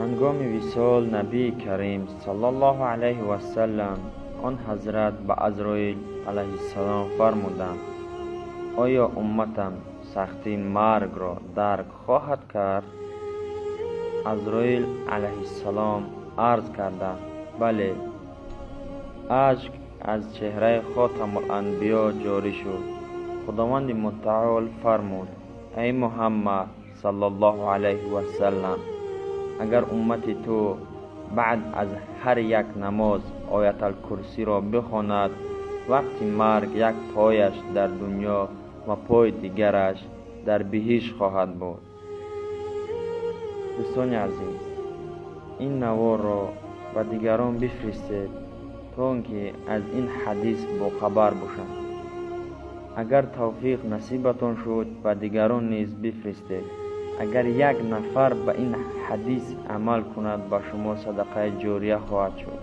Ҳангоми висол Набии Карим саллаллоҳу алайҳи васаллам он ҳазрат ба Азроил алайҳиссалом фармуданд: «Оё умматам сахтии маргро дарк хоҳад кард?» Азроил алайҳиссалом арз карданд: «Бале». Ашк аз чеҳраи Хотамуланбиё ҷорӣ шуд. Худованди Мутаол фармуд: «Эй Муҳаммад саллаллоҳу алайҳи васаллам, агар уммати ту баъд аз ҳар як намоз Ояталкурсиро бихонад, вақти марг як пояш дар дунё ва пои дигараш дар биҳишт хоҳад буд». Дӯстони азиз, ин наворро ба дигарон бифиристед, то он ки аз ин ҳадис бохабар бошанд. Агар тавфиқ насибатон шуд, ба дигарон низ бифиристед. Агар як нафар ба ин ҳадис амал кунад, ба шумо садақаи ҷория хоҳад шуд.